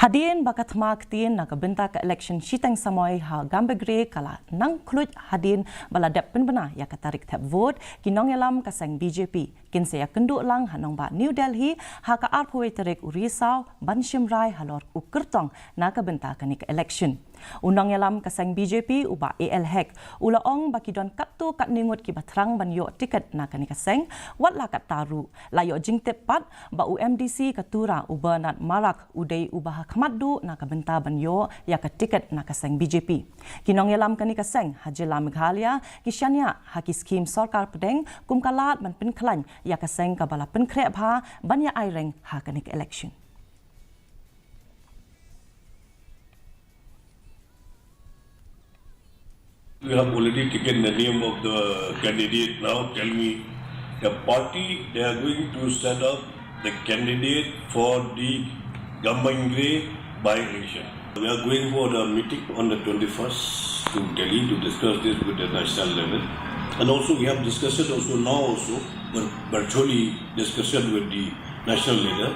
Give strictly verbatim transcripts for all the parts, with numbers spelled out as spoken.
Hadien ba ka thma ktien na ka bynta ka election shiteng samoi ha Gambegre ka la nang khluit hadien ba la dep pynbna ïa ka tarik thep vote, ki nongïalam ka seng B J P kin sa ïakynduh lang ha nongbah New Delhi ha ka arphew tarik u Risaw ban shim rai halor u kyrtong na ka bynta kane ka election. U nongïalam ka seng B J P u Bah A L Hek u la ong ba ki don katto katne ngut kiba thrang ban ïoh tiket na kane ka seng, wat la katta ruh la ïoh jingtip pat ba u M D C ka Tura u Bernard Marak u dei uba ha khmat duh na ka bynta ban ïoh ïa ka tiket na ka seng B J P. Ki nongïalam kane ka seng ha jylla Meghalaya ki shaniah ha ki skhim sorkar pdeng kum ka lad ban pynkhlaiñ ïa ka seng kaba la pynkhreh bha ban ïa aireng ha kane ka election. You have already taken the name of the candidate. Now tell me, the party, they are going to set up the candidate for the Gambegre by-election. We are going for the meeting on the twenty-first to Delhi to discuss this with the national level. And also we have discussed also now also, but virtually discussion with the national leader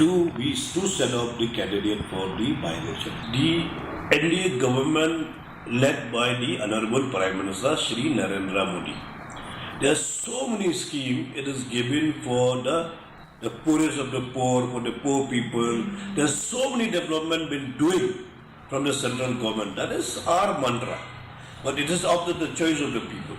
to be, to set up the candidate for the by-election. The N D A government led by the Honorable Prime Minister Shri Narendra Modi. There are so many schemes it is given for the, the poorest of the poor, for the poor people. There are so many development been doing from the central government. That is our mantra. But it is up to the choice of the people.